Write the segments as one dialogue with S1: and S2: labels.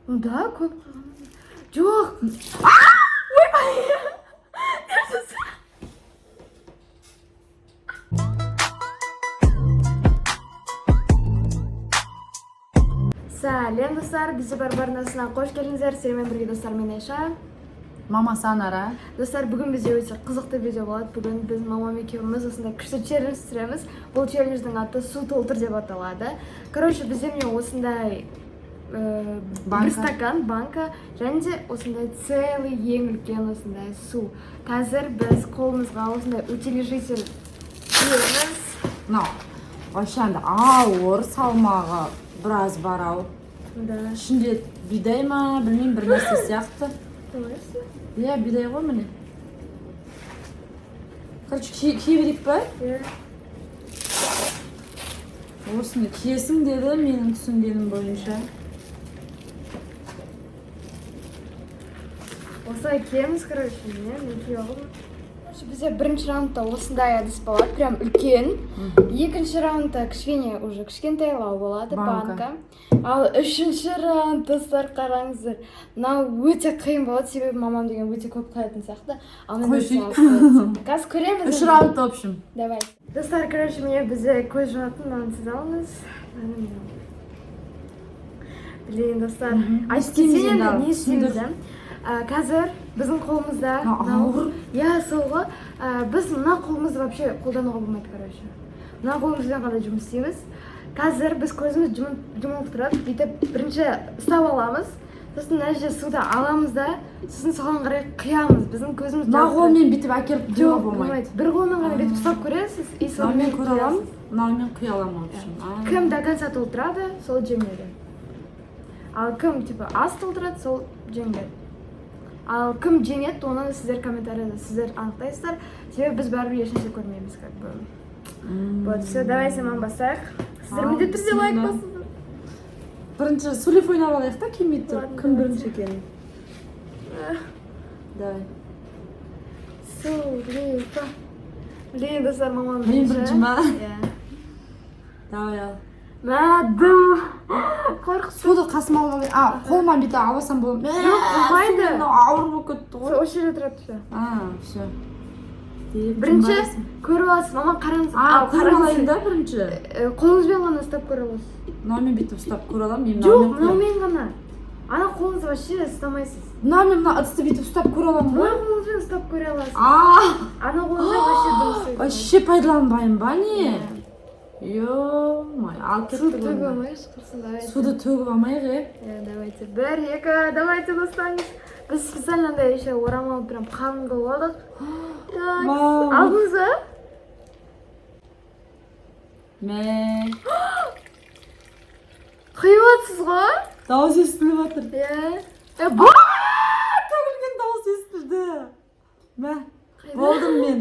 S1: Ну да, көп құйған. Жоқ. Ойбай! Сәлем, достар, бізде бар арнасына қош келдіңіздер. Сіздермен бірге, достар, мен Айша.
S2: Мамасы Анара.
S1: Достар, бүгін бізде өте қызықты видео болады. Бүгін біз мамам екеуміз осындай күшті челлендж түсіреміз. Бұл челлендждің аты «Су толтыр» деп аталады. Короче, бізде міне осындай бір
S2: Банка.
S1: стакан, банка және де осындай целый ең үлкен осындай су. Қазір біз қолымызға осындай утилежитель киеміз.
S2: Мынау вообще андай ауыр, салмағы біраз бар ау.
S1: Да.
S2: Ішінде бидай ма, білмеймін, бір нәрсе сияқты.
S1: Қалайсың?
S2: Иә, бидай ғой, міне. Короче, кие берейік па?
S1: Иә.
S2: Осыны киесің деді, менің түсінгенім бойынша.
S1: Осылай киеміз, короче, міне, мен киіп алдым. Короче, бізде бірінші раундта осындай әдіс болады, прям үлкен. Екінші раундта кішкене, уже кішкентайлау болады.
S2: Банка.
S1: Банка. Ал үшінші раунд, достар, қараңыздар, мынау өте қиын болады, себебі мамам деген өте көп құятын сияқты, ал мен
S2: Қойшы.
S1: өте аз құятын. Қазір көреміз
S2: Үш
S1: енді.
S2: раунд, в общем.
S1: Давай, достар, короче, міне, бізде көз жұматын, мынаны сіз алыңыз, мынаны мен аламын. Блин, достар, айтып
S2: Істейміз
S1: кетсең
S2: енді,
S1: енді,
S2: ал,
S1: не істейміз?
S2: түсіндір.
S1: Иә? Қазір біздің қолымызда
S2: Мынау ауыр.
S1: Иә, сол ғой. Біз мына қолымызды вообще қолдануға болмайды, короче, мына қолымызбен ғана жұмыс істейміз. Қазір біз көзіміз жұмылып тұрып, бүйтіп бірінші ұстап аламыз, сосын мына жерде суды аламыз да, сосын соған қарай құямыз. Біздің көзіміз
S2: Мына
S1: жабық тұрады.
S2: қолмен бүйтіп әкеліп құюға
S1: Жоқ,
S2: болмайды?
S1: болмайды. Бір қолмен ғана бүйтіп ұстап көресіз и
S2: Мынаумен
S1: сонымен
S2: көре аламын,
S1: құясыз.
S2: мынаумен құя аламын, в общем.
S1: Кім до конца толтырады, сол жеңеді. Ал кім типа аз толтырады, сол жеңеді. Ал кім жеңеді, оны сіздер комментарияда сіздер анықтайсыздар, себебі біз бәрібір ешнәрсе көрмейміз, как бы. Вот, все, давайте, мам, бастайық. Сіздер
S2: Ал,
S1: міндетті түрде лайк
S2: бісміллә.
S1: басыңыздар.
S2: Бірінші сулиф ойнап алайық та, кимей тұрып,
S1: Ладно,
S2: кім
S1: давайте.
S2: бірінші екенін. Давай.
S1: Сулифа. Блин, достар, мамам
S2: Мен бірінші ма?
S1: Иә.
S2: Давай, ал.
S1: Мәдім, қорқып.
S2: Суды қасыма алып алайын. А, қолыма бүйтіп алып алсам болады?
S1: Жоқ, болмайды.
S2: Мынау ауыр болып кетті ғой.
S1: Осы жерде тұрады, все.
S2: А, все. Деп,
S1: Бірінші
S2: барасың.
S1: көріп аласыз, мама, қараңыз.
S2: А,
S1: Ал,
S2: көріп
S1: қараңыз.
S2: алайын да бірінші.
S1: Қолыңызбен ғана ұстап көре аласыз.
S2: Мынаумен бүйтіп ұстап көре аламын мен.
S1: Жоқ,
S2: Мынаумен құямын.
S1: мынаумен ғана. Ана қолыңызды вообще ұстамайсыз.
S2: Мынаумен мына ыдысты бүйтіп ұстап көре аламын
S1: Мына
S2: ғой.
S1: қолыңызбен ұстап көре аласыз.
S2: А,
S1: Ана қолыңызбен вообще дым.
S2: вообще пайдаланбаймын ба, не? Ё-моё, ал,
S1: Суды
S2: кеттік
S1: төгіп
S2: онда.
S1: алмайықшы, құрсын, давайте.
S2: Суды төгіп алмайық, е.
S1: Иә, давайте. Бір, екі, давайте, бастаңыз. Біз специально андай еще орамал прям қалың қылып алдық. Так,
S2: Мам.
S1: алдыңыз ба?
S2: Мә.
S1: Құйып жатсыз ғой?
S2: Дауыс естіліп жатыр.
S1: Иә. Е, бұл
S2: Төгілген дауыс естілді. Мә,
S1: Қайда?
S2: болдым мен.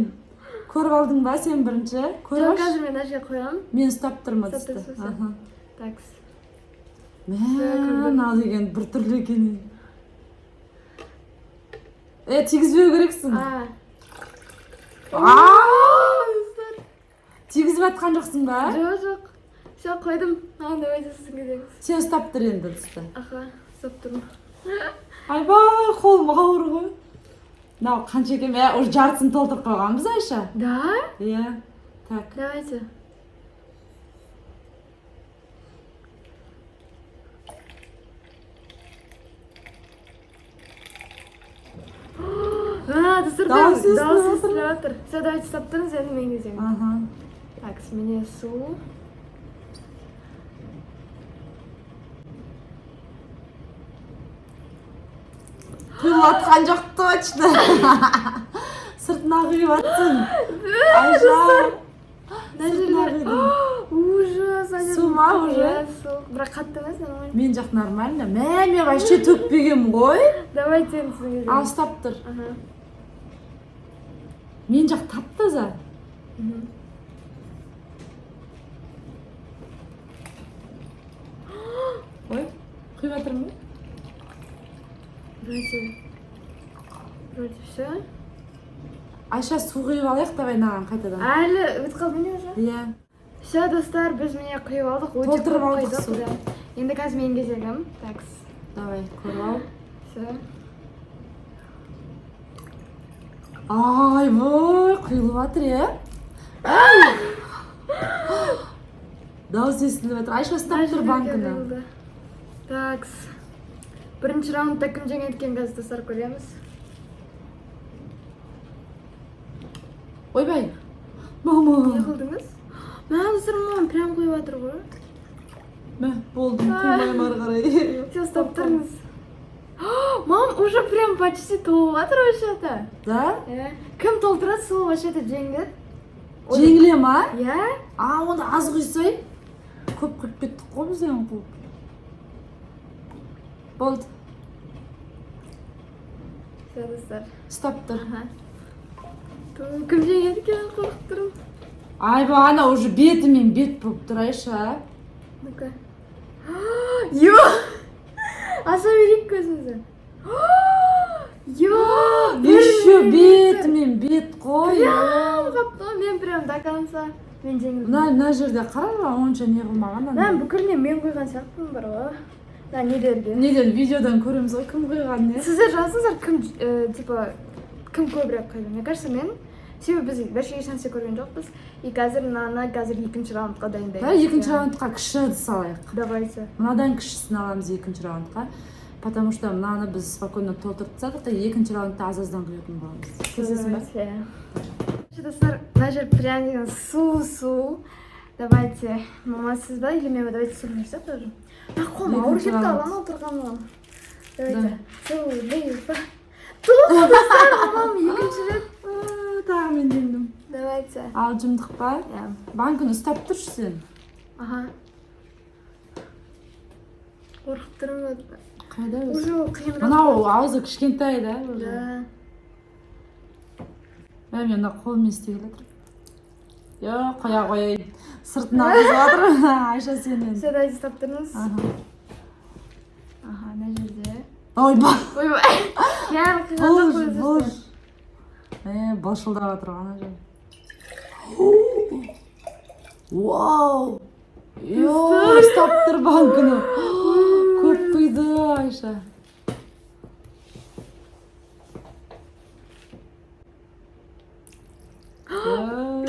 S2: Көріп алдың ба сен бірінші? Көріп
S1: Жоқ,
S2: алшы.
S1: қазір мен мына жерге қоямын.
S2: Мен ұстап тұрмын
S1: Ұстап
S2: ыдысты.
S1: тұрсыз, всё.
S2: Аха.
S1: Так.
S2: Мә, мынау деген біртүрлі екен. Е, тигізбеу керексің.
S1: А.
S2: А! Тигізіп жатқан жоқсың ба?
S1: Жоқ, жоқ. Все, қойдым. Маған, давайте, сіздің кезегіңіз.
S2: Сен ұстап тұр енді ыдысты.
S1: Аха, ұстап тұрмын.
S2: Айбай, қолым ауыр ғой. Мынау қанша екен? Мә, уже жартысын толтырып қойғанбыз, Айша.
S1: Да?
S2: Иә. Так.
S1: Давайте. А, достар, прям
S2: Дауыс естіліп
S1: дауыс
S2: жатыр.
S1: естіліп жатыр. Все, давайте, ұстап тұрыңыз, енді менің кезегім.
S2: Аха.
S1: Так, міне су.
S2: Құйылып жатқан жоқ точно. Сыртына құйып жатсың. Айша.
S1: Мына
S2: Сыртына
S1: жерде
S2: құйдың.
S1: ужас, ана
S2: Су ма уже?
S1: Иә, су. Бірақ қатты емес, нормально.
S2: Мен жақ нормально. Мә, мен вообще төкпегенмін ғой.
S1: Давайте, енді сіздің
S2: Ал,
S1: кезегіңіз.
S2: ұстап тұр.
S1: Аха.
S2: Мен жақ тап-таза. Ой, құйып жатырмын ба?
S1: Давайте. Вроде все.
S2: Айша, су құйып алайық, давай, мынаған қайтадан.
S1: Әлі өтіп қалды не уже?
S2: Иә.
S1: Все, достар, біз міне құйып алдық. Өте
S2: Толтырып
S1: көп
S2: алдық
S1: құйдық,
S2: су.
S1: да. Енді қазір менің кезегім. Так.
S2: Давай, көріп ал.
S1: Все.
S2: Айбай, құйылып жатыр, иә? Ай! Дауыс естіліп жатыр. Айша, ұстап тұр банкіні.
S1: Так. Бірінші раундта кім жеңеді екен, қазір, достар, көреміз.
S2: Ойбай. Мама.
S1: Не қылдыңыз? Мә, достар, мамам прям құйып жатыр ғой.
S2: Мә, болды, құймаймын ары қарай.
S1: Все, ұстап тұрыңыз. Мам, уже прям почти толып жатыр вообще-то.
S2: Да?
S1: Иә. Кім толтырады, сол вообще-то жеңіледі.
S2: Жеңіле ма?
S1: Иә.
S2: А, онда аз құйсай. Көп құйып кеттік қой біз енді, көп. Болды.
S1: Все, достар.
S2: Ұстап тұр.
S1: Аха. Ту, кім жеңеді екен, қорқып тұрмын.
S2: Айбай, ана уже бетімен бет болып тұр, Айша.
S1: Ну-ка. Йо! Аша берейік көзімізді. Йо!
S2: Еще бетімен бет қой.
S1: Прям қапты ғой, мен прям до конца. Мен жеңілдім.
S2: Мына жерде қара, онша не қылмаған ана.
S1: Мына бүкіліне мен құйған сияқтымын бар ғой. Мына нелерге.
S2: Неден, видеодан көреміз ғой кім құйғанын, иә?
S1: Сіздер жазыңыздар, кім типа кім көбірек құйды. Мне кажется, мен. Себебі біз вообще ешнәрсе көрген жоқпыз. И қазір мынаны, қазір екінші раундқа дайындаймыз.
S2: Да, екінші раундқа кіші ыдыс алайық.
S1: Давайте.
S2: Мынадан кішісін аламыз екінші раундқа. Потому что мынаны біз спокойно толтырып тастадық та, екінші раундта аз аздан құятын боламыз. Келісесің ба?
S1: Давайте. Достар, мына жер прям деген су су. Давайте. Мама, сіз ба или мен ба? Давайте су жүрсек тоже. Мына қолым ауыр
S2: Екінші
S1: кетті,
S2: раунд.
S1: ала отырғаным. Давайте. Су, лифа. Толды, достар, мамам екінші рет.
S2: А, тағы мен жеңдім.
S1: Давайте.
S2: Ал жымдық па?
S1: Иә.
S2: Банкіні ұстап тұршы сен.
S1: Аха. Қорқып тұрмын.
S2: Қайда өзі?
S1: Уже ол қиынырақ.
S2: Мынау аузы кішкентай да уже.
S1: Да.
S2: Мә, мен мына қолыммен істей келе жатырмын. Йо, қоя қояйын. Сыртын ағызып жатыр. Айша, сенен.
S1: Все, давайте, ұстап тұрыңыз.
S2: Аха.
S1: Аха, мына жерде.
S2: Ойбай.
S1: Ойбай. Прям қиған
S2: Бұлж,
S1: жоқ қой,
S2: бұлж.
S1: достар.
S2: Е, былшылдап жатыр ғой ана жер. Вау! Йо, ұстап тұр банкіні. Көп құйды, Айша. Йо,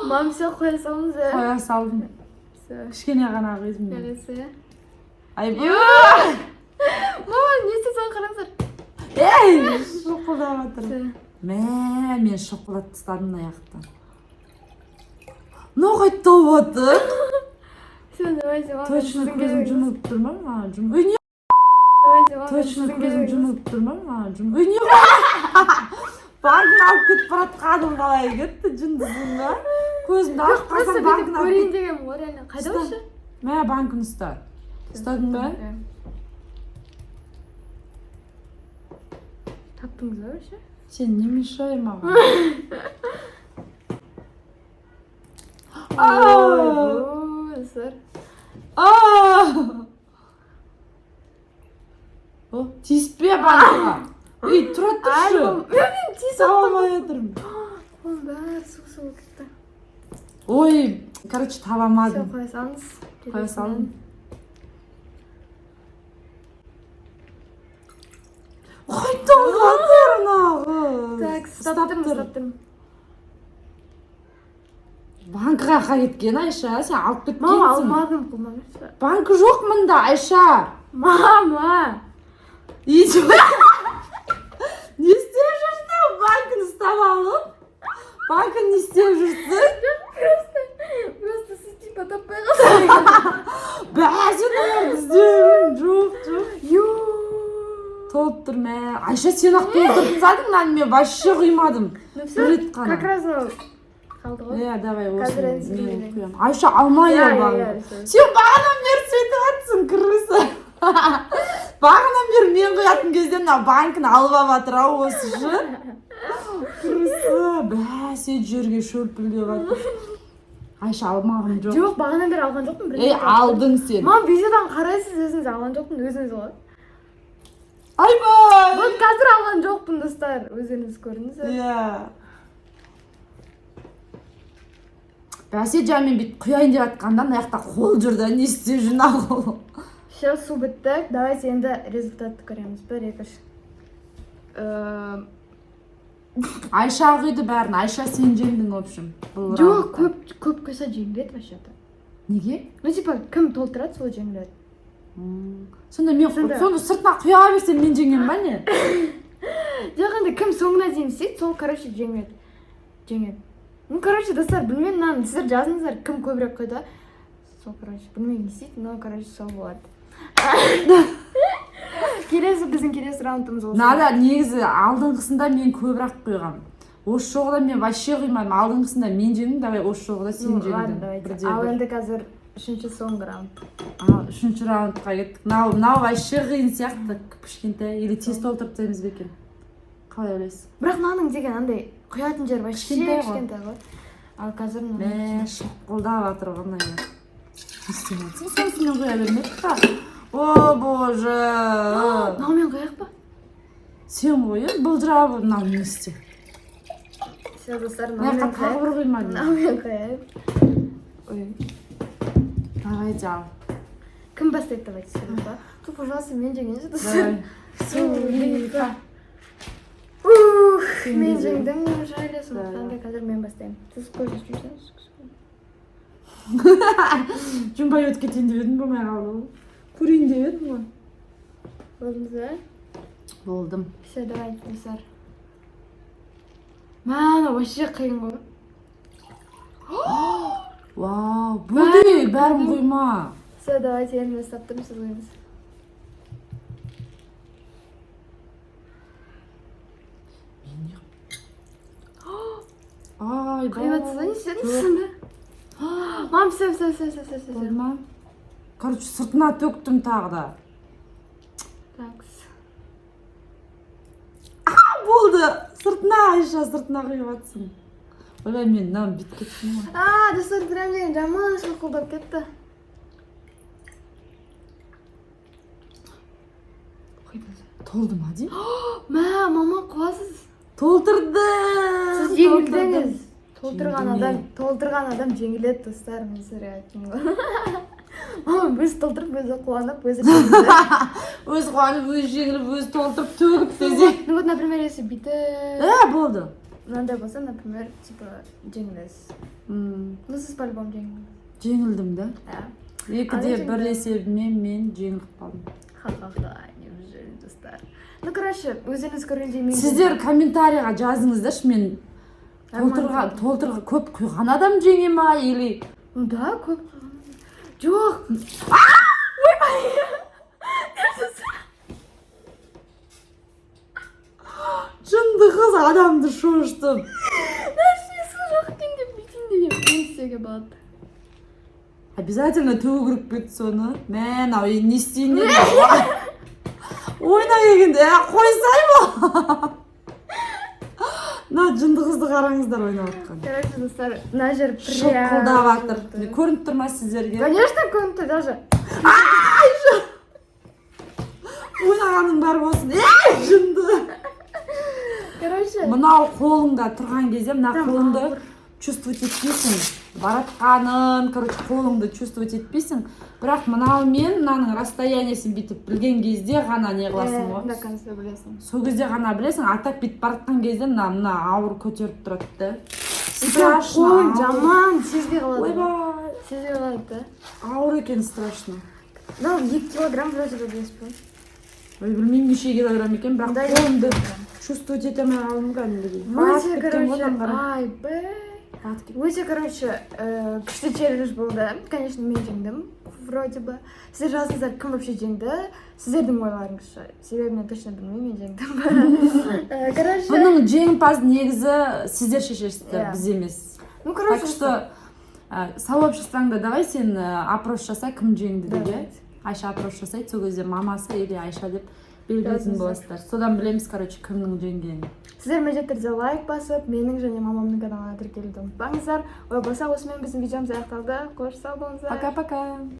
S1: Мам, все, қоя салыңыз. Иә.
S2: Қоя салдым.
S1: Все.
S2: Кішкене ғана құйдым мен.
S1: Келесі.
S2: Айбай!
S1: Мама, не істеп қараңыздар.
S2: Ей, шоқылдап жатыр.
S1: Все.
S2: Мә, мен шоколад тастадым мына жақтан. Мынау қайда тауып жатыр?
S1: Все, давайте, мама.
S2: Точно
S1: сіздің
S2: көзім
S1: кезегіңіз.
S2: жұмылып тұр ма? А, Ой, не?
S1: Давайте, мама,
S2: Точно
S1: сіздің
S2: көзім
S1: кезегіңіз.
S2: жұмылып тұр ма? А, Ой, не? Банкін алып кетіп бара жатқаным қалай кетті, жындысың ба? Көзімді ашып
S1: Просто
S2: қалсам,
S1: бүйтіп
S2: банкін алып
S1: көрейін
S2: кет.
S1: дегенмін ғой, реально. Қайда
S2: Ұста.
S1: вообще?
S2: Мә, банкін ұста. Ұстадың ба?
S1: Иә. Таптыңыз ба вообще?
S2: Сен не мешай маған.
S1: Ой, достар.
S2: А! О, тиіспе банкіға. Ей, тұра тұршы.
S1: Мен тиісіп
S2: Таба алмай жатырмын.
S1: Қолым бәрі су су болып кетті.
S2: Ой, короче, таба
S1: Все,
S2: алмадым.
S1: қоя салыңыз.
S2: Қоя салдым. Қайда жатыр мына қыз?
S1: Так, ұстап тұрмын,
S2: тұр.
S1: ұстап тұрмын.
S2: Банкі қаяққа кеткен, Айша? Сен алып
S1: Мама,
S2: кеткенсің.
S1: алмадым қолыма.
S2: Банкі жоқ мында, Айша.
S1: Мама!
S2: Идиот. Не істеп жүрсің ау, банкіні ұстап алып? Банкіні не істеп жүрсің?
S1: Просто сіз типа таппай қалдыңыз.
S2: Бә, сен оларды іздеп жүрмін. Жоқ, жоқ.
S1: Ю.
S2: Толып тұр, мә. Айша, сен ақ толтырып тастадың мынаны, мен вообще құймадым.
S1: Ну
S2: Бір
S1: все,
S2: рет қана.
S1: как раз мынау қалды ғой.
S2: Иә, давай
S1: Қазір
S2: осыны
S1: әнсіз
S2: мен
S1: беремін.
S2: құямын. Айша, алмай
S1: Иә,
S2: ал
S1: иә,
S2: банкіні.
S1: иә, все.
S2: Сен бағанадан бері сөйтіп жатсың, крыса. Бағанадан бері мен құятын кезде мына банкіні алып алып жатыр ау осы шы. Крыса, бәсе, жерге шөлпілдеп жатыр. Айша, алмағым жоқ.
S1: Жоқ, бағанадан бері алған жоқпын. Бір
S2: Ей,
S1: рет
S2: алдың сен.
S1: Мам, видеодан қарайсыз өзіңіз, алған жоқпын, өзіңіз ғой.
S2: Айбай!
S1: Вот қазір алған жоқпын, достар. Өздеріңіз көрдіңіздер.
S2: Иә. Бәсе, жаңа мен бүйтіп құяйын деп жатқанда, мына жақта қол жүр да, не істеп жүр мына қол?
S1: Все, су бітті. Давайте енді результатты көреміз. Бір, екі, үш.
S2: Айша құйды бәрін. Айша, сен жеңдің, в общем, бұл
S1: Жоқ,
S2: раундта.
S1: көп көп құйса, жеңіледі вообще-то.
S2: Неге?
S1: Ну, типа, кім толтырады, сол жеңіледі.
S2: Сонда мен
S1: Сонда-
S2: соны сыртына құя берсем, мен жеңемін ба, не?
S1: Жоқ, енді кім соңына дейін істейді, сол, короче, жеңеді. Жеңеді. Ну, короче, достар, білмеймін, мынаны сіздер жазыңыздар, кім көбірек құйды. Сол, короче, білмеймін не істейді, но, короче, сол болады. Келесі, біздің келесі раундымыз осы.
S2: Мынада негізі алдыңғысында мен көбірек құйғанмын. Осы жолы мен вообще құймадым. Алдыңғысында мен жеңдім, давай осы жолы да сен
S1: Ну, ладно,
S2: жеңдің.
S1: давайте.
S2: Бірде
S1: Ал
S2: бір.
S1: енді қазір үшінші, соңғы раунд.
S2: Ал үшінші раундқа кеттік. Мынау вообще қиын сияқты, кішкентай. Или тез толтырып тастаймыз ба екен, қалай ойлайсың?
S1: Бірақ мынаның деген андай құятын жері вообще
S2: Кішкентай ғой.
S1: кішкентай ғой. Ал қазір мынаны
S2: Мә, шоқылдап жатыр ғой мына жер. Не істеп жатсың? Сонысымен құя бермедік па? О боже!
S1: Мынаумен құяйық па?
S2: Сен ғой, е, былжырап. Мынау не істе?
S1: Все, достар,
S2: Мына
S1: мынаумен
S2: жаққа тағы
S1: құяйық.
S2: бір құймадың.
S1: Мынаумен құяйық. Ой.
S2: Давайте, ал.
S1: Кім бастайды, давайте су лифа. Тут, пожалуйста, мен жеңейінші, достар.
S2: Давай.
S1: Су лифа. Ух,
S2: Сен
S1: мен
S2: де
S1: жеңдім неужели, сондықтан
S2: Да.
S1: да қазір мен бастаймын. Сіз көз жұмсаңыз.
S2: Жұмбай өтіп кетейін деп едім, болмай қалды ғой. Көрейін деп едім ғой.
S1: Болдыңыз ба?
S2: Болдым.
S1: Все, давайте, достар. Мә, мынау вообще қиын ғой.
S2: Вау, болды, бәрін құйма.
S1: Все, давайте, енді мен ұстап тұрмын, сіз құйыңыз.
S2: Мен не, ай?
S1: Құйып жатсыз ба, не істедіңіз сонда? Мам, все, все, все, все, все, все.
S2: Болды ма? Короче, сыртына төктім тағы да.
S1: Так.
S2: Болды, сыртына, Айша, сыртына құйып жатсың. Ойбай, мен мынаны бүйтіп кеттім ғой.
S1: А, достар, прям деген жаман шылқылдап кетті. Құйдыңыз.
S2: Толды ма деймін.
S1: Мә, мама, қуасыз.
S2: Толтырдым.
S1: Сіз жеңілдіңіз. Толтырған
S2: Жеңдім
S1: адам,
S2: мен.
S1: толтырған адам жеңіледі, достар, мен сіздерге айттым ғой. Мама өзі толтырып, өзі қуанып, өзі жеңілді.
S2: Өзі қуанып, өзі жеңіліп, өзі толтырып төгіп десе.
S1: Ну вот, например, если бүйтіп
S2: Ә, болды.
S1: мынандай болса, например, типа жеңілесіз. Ну, сіз по-любому жеңілдіңіз.
S2: Жеңілдім да.
S1: Иә.
S2: 2-де
S1: Ана
S2: 1
S1: жеңілді.
S2: есебімен мен жеңіліп қалдым.
S1: Ха-ха-ха, неужели, достар? Ну, короче, өздеріңіз көргендей, мен
S2: Сіздер комментарийға жазыңыздаршы, мен толтырға толтырға көп құйған адам жеңе ма или
S1: Ну да, көп құйған. Жоқ. Ойбай!
S2: Жынды қыз адамды шошытып.
S1: Нәрсесі жоқ екен деп, бүйтейін деп не істеуге болады?
S2: Обязательно төгу керек пе еді соны? Мә, мынау енді не істейін дедім. Ойна келгенде, ә, қойсай ма? Мына жынды қызды қараңыздар ойнап жатқан.
S1: Короче, достар, мына жер прям
S2: Шоқылдап жатыр.
S1: жылты.
S2: Көрініп тұр ма сіздерге?
S1: Конечно, көрініп тұр даже.
S2: Ойнағаның бәрі болсын, ей, жынды.
S1: Короче,
S2: Мынау қолыңда тұрған кезде мына
S1: Там
S2: қолыңды
S1: ауыр.
S2: чувствовать етпейсің баратқанын, короче, қолыңды чувствовать етпейсің. Бірақ мынаумен мынаның расстояниесін бүйтіп білген кезде ғана не қыласың
S1: До
S2: ғой.
S1: конца білесің.
S2: Сол кезде ғана білесің. А так бүйтіп баратқан кезде мына ауыр көтеріп тұрады да.
S1: И прям
S2: Страшно,
S1: қолың
S2: ауыр.
S1: жаман сезбей қалады.
S2: Ойбай.
S1: Сезбей қалады да.
S2: Ауыр екен, страшно.
S1: Мынау 2 килограмм вроде бы, білесіз бе?
S2: Ой, білмеймін неше килограмм екен, бірақ
S1: Мындай
S2: қолымды
S1: 2 килограмм.
S2: чувствовать ете алмай қалдым кәдімгідей.
S1: Өте,
S2: Батып кеткен ғой
S1: короче,
S2: мынаны қара.
S1: айбай.
S2: Батып кеткен.
S1: Өте, короче, күшті челлендж болды. Конечно, мен жеңдім, вроде бы. Сіздер жазыңыздар, кім вообще жеңді, сіздердің ойларыңызша. Себебі мен точно білмеймін, мен жеңдім. Короче,
S2: Бұның жеңімпазын негізі сіздер шешесіздер,
S1: Иә.
S2: біз емес.
S1: Ну, короче,
S2: Так что сообществоңда давай сен опрос жаса, кім жеңді деп, иә.
S1: Давайте.
S2: Айша опрос жасайды, сол кезде мамасы или Айша деп белгілейтін
S1: Жазыңыздар.
S2: боласыздар. Содан білеміз, короче, кімнің жеңгенін.
S1: Сіздер міндетті түрде лайк басып, менің және мамамның каналына тіркелуді ұмытпаңыздар. Олай болса, осымен біздің видеомыз аяқталды. Қош, сау болыңыздар.
S2: Пока пока.